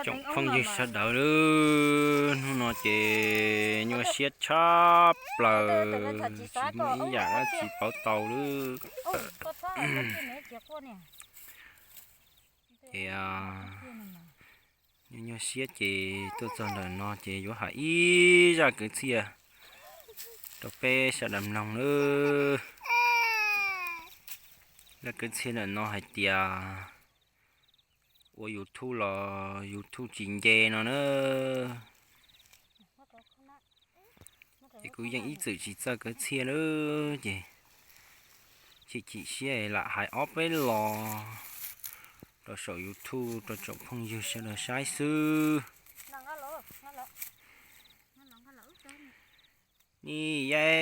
Tsoom phooj ywg sawv daws, hnub no ces nyuaj siab tshaj plaws, tsis muaj ib yam dab tsi pauv tau lawm. Ces nyuaj nyuaj siab ces tuaj txog ntawm no ces yuav hais ib zaj kwv txhiaj rau peb sawv daws mloog nawb. Zaj kwv txhiaj ntawm no hais tias ua YouTube los YouTube tsis nce no na. Ces kuv yeej ib txwm tsis txawj kwv txhiaj nawb, ces chim chim siab lam hais ob peb lo rau saum YouTube rau tsoom phooj ywg sawv daws saib xwb. Ni yai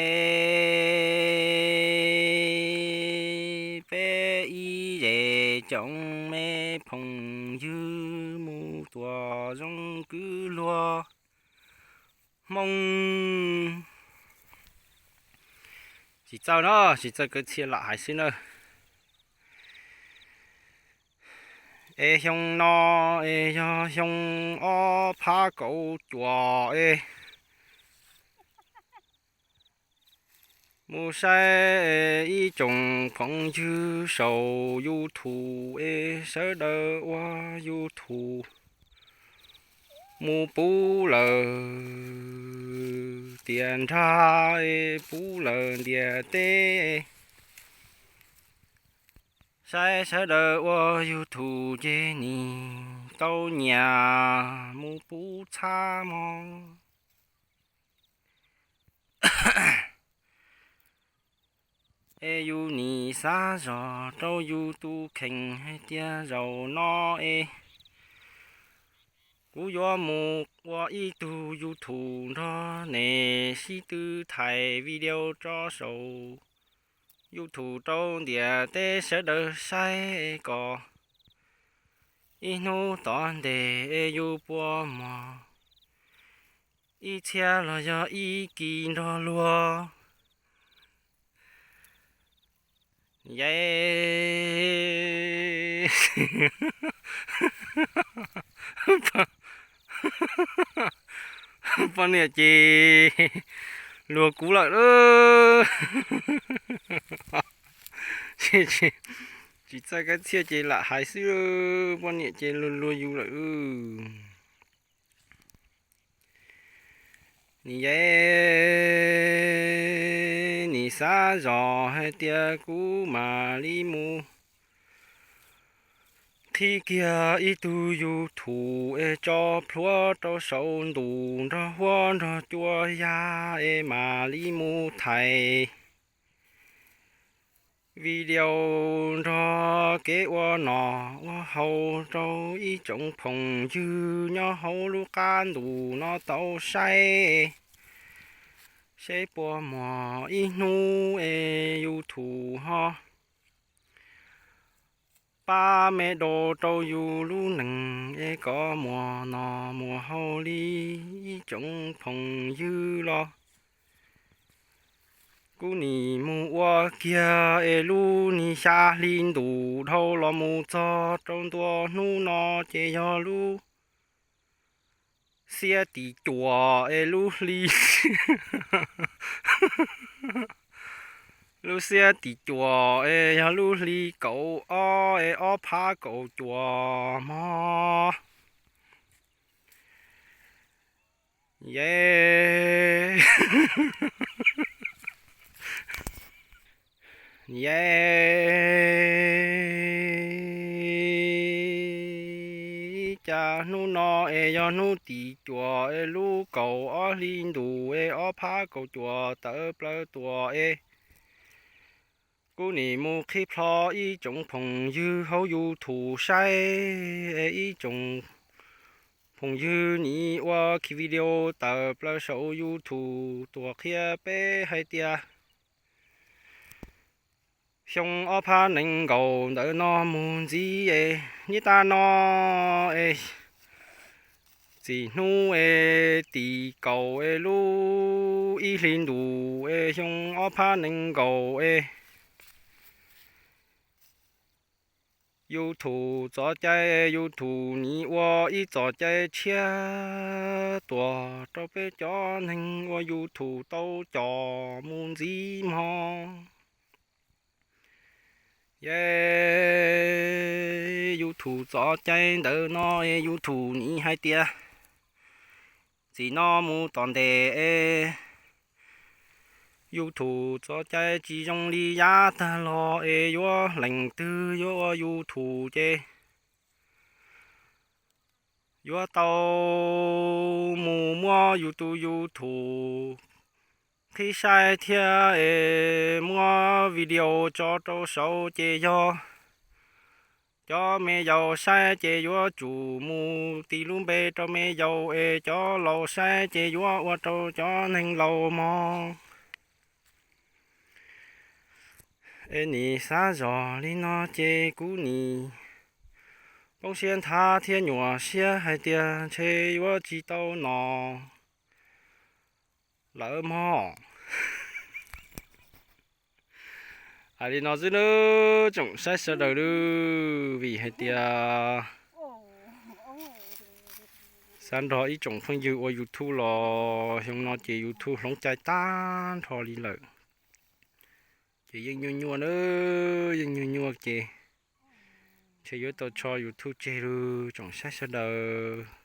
peb ib zes tsoom me phooj ywg mus tua zoo kwv luag Hmoob. Tsis txawj no, tsis txawj kwv txhiaj lam hais xwb na. Es xyoo no es yog xyoo ob phav kaum cuaj es mus saib ib tsoom phooj ywg saum YouTube es sawv daws ua YouTube mus puv lawm tiam nrag es puv lawm ntiaj teb. Saib sawv daws ua YouTube ces nim tau nyiam mus puv txhab mog. Es yus nim xav zog rau yus tus kheej hais tias zaum no es kuv yuav mus ua ib tug YouTube nrog nej sib tw thaij video tso saum YouTube rau ntiaj teb sawv daws saib kom ib hnub tom ntej es yus puas muag ib txhiab los yog ib kis nrog luag. Yai poj niam ces luag kuv lawm. Tsis txawj kwv txhiaj ces lam hais xwb, poj niam ces luag luag yus lawm. Nim yai nim xav zog hais tias kuv mam li mus qhib kiag ib tug YouTube es tso plhuav rau saum ntuj nrog huab nrog cua ya es mam li mus thaij video nrog kev ua noj ua haus rau ib tsoom phooj ywg nyob hauv lub qab ntuj no tau saib, seb puas muaj ib hnub es YouTube ho pab me dua rau yus lub neej es kom muaj noj muaj haus li ib tsoom phooj ywg los. Kuv nim mus ua kiag es lub nim xya hli ntuj dhau los mus txog rau ntua hnub no ces yog lub xiab tim cuam es lub hli, lub xiab tim cuam es yog lub hli kaum ob es ob phav kaum cuaj mog. Yai, yai cas hnub no es yog hnub tim cuam es lub kaum ob hli ntuj es ob phav kaum cuaj tawm plaws tuaj es kuv nim mus qhib plho ib tsoom phooj ywg hauv YouTube saib es ib tsoom phooj ywg nim ua video tawm plaws saum YouTube tuaj qhia peb hais tias xyoo ob phav nees nkaum ntawm no mus ntxiv es niaj tab no es txij hnub es tim kaum es lub ib hli ntuj es xyoo ob phav nees nkaum es YouTube txoj cai, YouTube nim ua ib txoj cai tshiab tuaj rau peb cov neeg ua YouTube tau coj mus ntxiv mog. Yog YouTube txoj cai ntawm no es YouTube nim hais tias txij no mus tom ntej es YouTube txoj cai tsis zoo li yav tag los es yuav leej twg yuav ua YouTube ces yuav tau mus muab yus tus YouTube qhib saib thiab es muab video tso rau saud ces yog cov me yaus saib ces yuav tsum mus tis lub npe rau me yaus es cov laus saib ces yuav ua rau cov neeg laus mog. Es nim xav zog li no ces kuv nim poob siab nthav thiab nyuam siab hais tias ntshe yuav tsis tau no lawm mog. Hais li no xwb nawb tsoom saib sawv daws nawb, vim hais tias xav nrog ib tsoom phooj ywg ua YouTube los xyoo no ces YouTube hloov cai tag nrho li lawm. Ces yeej nyuaj nyuaj nawb, yeej nyuaj nyuaj ces ntshe yuav tau tso YouTube tseg lawm tsoom saib sawv daws.